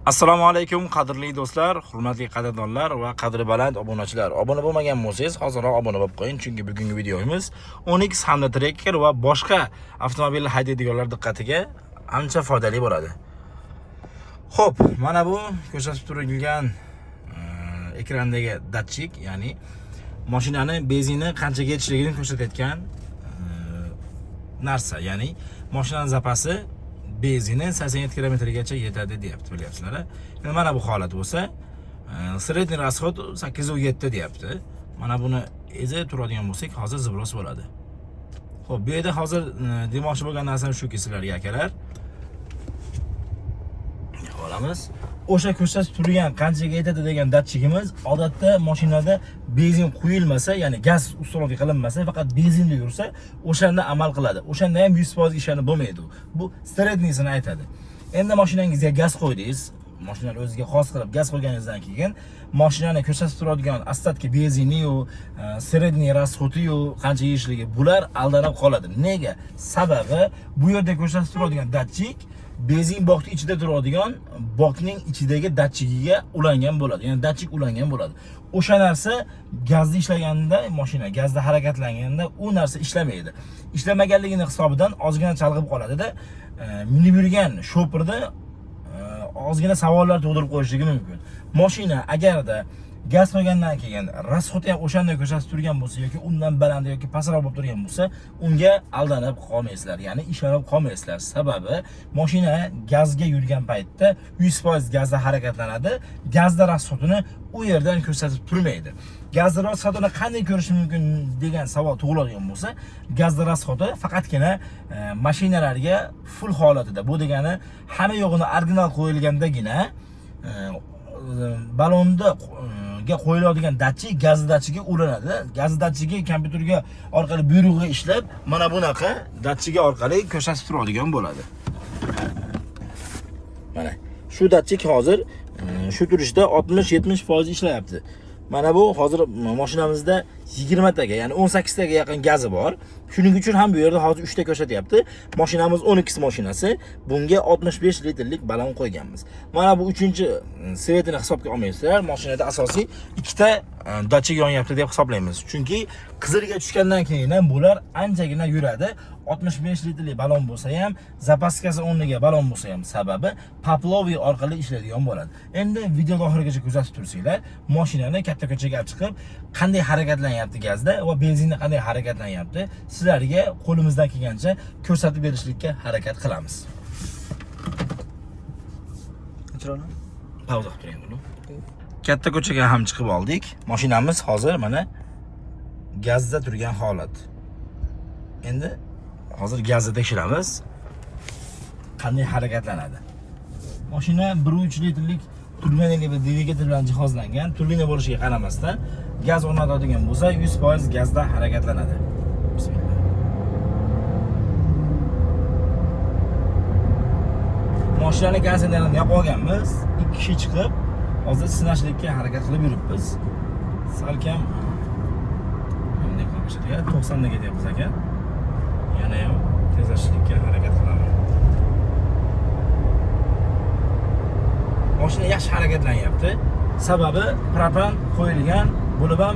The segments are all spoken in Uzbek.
Assalomu alaykum qadrli do'stlar, hurmatli qadrdonlar va qadri baland obunachilar. Obuna bo'lmagan bo'lsangiz, hoziroq obuna bo'lib qo'ying, chunki bugungi videomiz Onix hamda Tracker va boshqa avtomobil haydaydiganlar diqqatiga ancha foydali bo'ladi. Xo'p, mana bu ko'rsatib turilgan ekrandagi datchik, ya'ni mashinani benzini qanchaga yetishligini ko'rsatayotgan narsa, ya'ni mashinani zapasi benzini 87 kilometrgacha yetadi deyapti, bilyapsizlar. Endi mana bu holat bo'lsa, средний расход 8,7 deyapti. Mana buni ezi turadigan bo'lsak, hozir сброс bo'ladi. Xo'p, bu yerda hozir demoqchi bo'lgan narsam shuki sizlarga akalar. Olamiz. O'sha ko'rsatib turgan qanchaga yetadi degan datchigimiz odatda mashinada benzin quyilmasa, ya'ni gaz установка qilinmasa, faqat benzinda yursa, o'shanda amal qiladi. O'shanda ham 100% ishonib bo'lmaydi. Bu средний sini aytadi. Endi mashinangizga gaz qo'ydingiz, mashinani o'ziga xos qilib gaz qo'yganingizdan keyin mashinani ko'rsatib turadigan остатки benzini-yu, средний расход i-yu qancha yeyishligi bular aldanib qoladi. Nega? Sababi bu yerda ko'rsatib turadigan datchik benzin bokni ichida turadigan bokning ichidagi datchigiga ulangan bo'ladi. Ya'ni datchik ulangan bo'ladi. O'sha narsa gazda ishlaganda, mashina gazda harakatlanganda u narsa ishlamaydi. Ishlamaganligini hisobidan ozgina chalg'ib qoladida, minib yurgan shopirda ozgina savollar tug'dirib qo'yishligi mumkin. Mashina agarda gaz qo'ygandan keyin расход ham o'shanday ko'rsatib turgan bo'lsa yoki undan baland yoki pastroq bo'lib turgan bo'lsa, unga aldanib qolmaysizlar, ya'ni ishonib qolmaysizlar. Sababi mashina gazga yurgan paytda 100% gazda harakatlanadi, gazda расход ini u yerdan ko'rsatib turmaydi. Gazda расход ini qanday ko'rish mumkin degan savol tug'iladigan bo'lsa, gazda расход i faqatgina mashinalarga full holatida, bu degani hamma yo'g'ini original qo'yilgandagina balonda ga qo'yiladigan datchik gaz datchiga ulanadi. Gaz datchigi kompyuterga orqali buyrug'i ishlab, mana bunaqa datchigi orqali ko'rsatib turadigan bo'ladi. Mana shu datchik hozir shu turishda 60-70% ishlayapti. Mana bu hozir mashinamizda 20 taga, ya'ni 18 taga yaqin gazi bor. Shuning uchun ham bu yerda hozir 3 ta ko'rsatyapti. Mashinamiz 12 mashinasi. Bunga 65 litrlik balon qo'yganmiz. Mana bu 3-chi свет ini hisobga olmaysizlar. Mashinada asosiy ikkita datchik yonyapti deb hisoblaymiz. Chunki qizilga tushgandan keyin ham bular anchagina yuradi. 65 litrli balon bo'lsa ham, запаска si o'rniga balon bo'lsa ham, sababi Poploviy orqali ishlaydigan bo'ladi. Endi videoni oxirigacha kuzatib tursanglar, mashinani katta ko'chaga olib chiqib, qanday harakatlanyapti gazda va benzinda qanday harakatlanyapti, sizlarga qo'limizdan kelgancha ko'rsatib berishlikka harakat qilamiz. O'chiraman. Pauza qilib turing buni. Katta ko'chaga ham chiqib oldik. Mashinamiz hozir mana gazda turgan holat. Endi hozir gazni tekshiramiz. Qanday harakatlanadi. Mashina 1.3 litrlik turbinali bir dvigatel bilan jihozlangan. Turbina bo'lishiga qaramasdan gaz o'rnatadigan bo'lsa, 100% gazda harakatlanadi. Bismillah. Mashinani gazini yoqib olganmiz. Ikki kishi chiqib, hozir sinashlikka harakat qilib yuribmiz. Salkam bunday qilib ko'rsatgan, 90 da ketyapmiz aka. Yana ham tezlashishlikka harakat qilaman. Mashina yaxshi harakatlanyapti. Sababi propan qo'yilgan bo'lib ham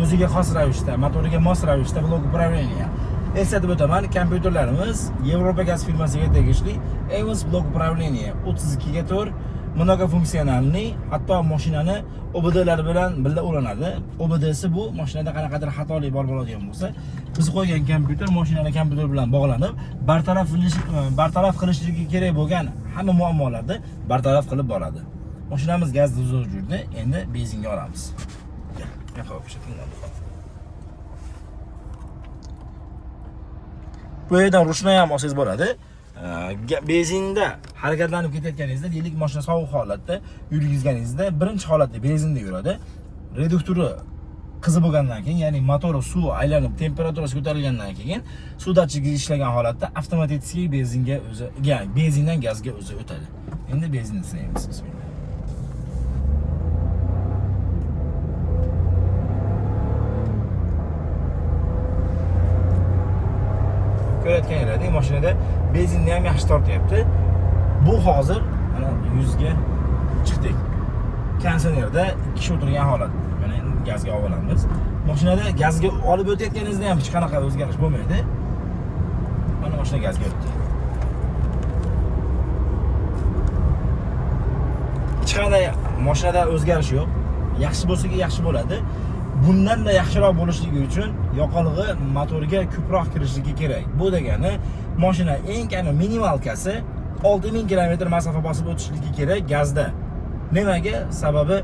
o'ziga xos ravishda, motoriga mos ravishda блок управления. Eslatib o'taman, kompyuterlarimiz Yevropa gaz firmasiga tegishli Evos блок управления 32 ga 4 многофункциональный, hatto mashinani OBDlar bilan birga ulanadi. OBDsi bu mashinada qanaqadir xatolik bor bo'ladigan bo'lsa, biz qo'ygan kompyuter mashinani kompyuter bilan bog'lanib, bartaraf qilishligi kerak bo'lgan hamma muammolarni bartaraf qilib boradi. Mashinamiz gazda zo'r yurdi, endi benzinga olamiz. Yo'q, ko'rsating. Bu yerdan ручной ham olsangiz bo'ladi. Benzinda harakatlanib ketayotganingizda, deylik, mashina sovuq holatda yurgizganingizda birinchi holatda benzinda yuradi. Reduktori qizib bo'lgandan keyin, ya'ni motori suv aylanib temperaturasi ko'tarilgandan keyin suv datchigi ishlagan holatda avtomatik benzinga o'zi, ya'ni benzindan gazga o'zi o'tadi. Endi benzinni sinaymiz. Bismillah. Ko'rayotganlaridek mashinada benzinni ham yaxshi tortyapti. Bu hozir mana 100 ga Konditsionerda 2 kishi o'tirgan holat. Mana endi gazga olib olamiz. Mashinada gazga olib o'tayotganingizda ham hech qanaqa o'zgarish bo'lmaydi. Mana mashina gazga o'tdi. Hech qanday mashinada o'zgarish yo'q. Yaxshi bo'lsa yaxshi bo'ladi. Bundan-da yaxshiroq bo'lishligi uchun yoqilg'i motorga ko'proq kirishligi kerak. Bu degani mashina eng kami минималка si 6000 km masofa bosib o'tishligi kerak gazda. Nimaga? Sababi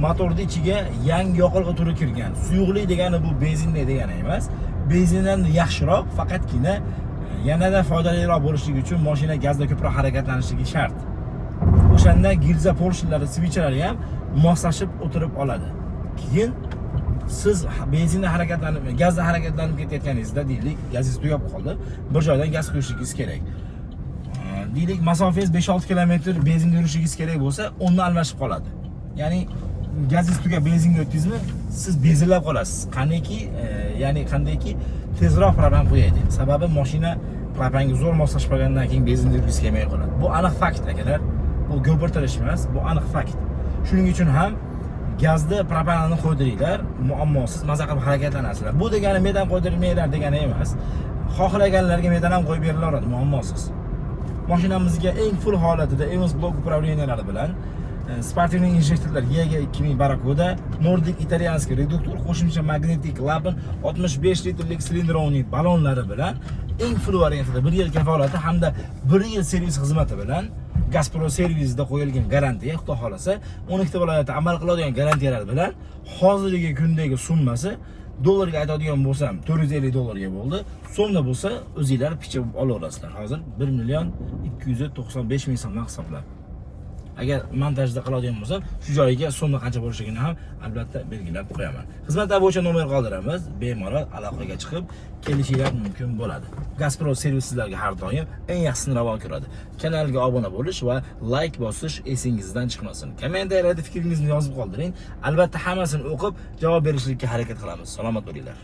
motorning ichiga yangi yoqilg'i turi kirgan. Suyuqlik degani bu benzinday degani emas. Benzindan yaxshiroq, faqatgina yanada foydaliroq bo'lishligi uchun mashina gazda ko'proq harakatlanishligi shart. O'shanda gilza поршень lari, свеча lari ham moslashib o'tirib oladi. Keyin siz benzinda harakatlanib, gazda harakatlanib ketayotganingizda, deylik, gazingiz tugab qoldi. Bir joydan gaz quyishingiz kerak. Deylik, masofangiz 5-6 kilometr benzinda yurishingiz kerak bo'lsa, o'rni almashib qoladi. Ya'ni gazingiz tugab benzinga o'tdingizmi, siz bezillab qolasiz. Qandayki, ya'ni qandayki tezroq propan qo'yaydi. Sababi mashina propanga zo'r moslashib qolgandan keyin benzinda yurgisi kelmay qoladi. Bu aniq fakt, akalar. Bu gapirtirish emas, bu aniq fakt. Shuning uchun ham gazda propanni qo'ydiringlar, muammosiz maza qilib harakatlanasizlar. Bu degani metan qo'ydirmanglar degani emas. Xohlaganlarga metan ham qo'yib berilaveradi, muammosiz. Mashinamizga eng full holatida MS блок управления lari bilan спортивный injektorlar EG 2000 Barracuda, Nordic итальянский reduktor, qo'shimcha magnetik клапан, 65 litrlik цилиндровый balonlari bilan eng full variantida 1 yil kafolati hamda 1 yil servis xizmati bilan Gazpro servisida qo'yilgan garantiya, xudo xolasa 12 ta viloyatda amal qiladigan garantiyalar bilan hozirgi kundagi summasi dollarga aytadigan bo'lsam 450 dollarga bo'ldi. So'mda bo'lsa o'zinglar pichib olaverasizlar. Hozir 1 million 295 ming so'mdan hisoblab. Agar montajda qiladigan bo'lsam, shu joyiga so'mda qancha bo'lishligini ham albatta belgilab qo'yaman. Xizmatlar bo'yicha nomer qoldiramiz. Bemalol aloqaga chiqib kelishinglar mumkin bo'ladi. Gazpro servis sizlarga har doim eng yaxshisini ravo ko'radi. Kanalga obuna bo'lish va like bosish esingizdan chiqmasin. Kommentariyada fikringizni yozib qoldiring. Albatta hammasini o'qib javob berishlikka harakat qilamiz. Salomat bo'linglar.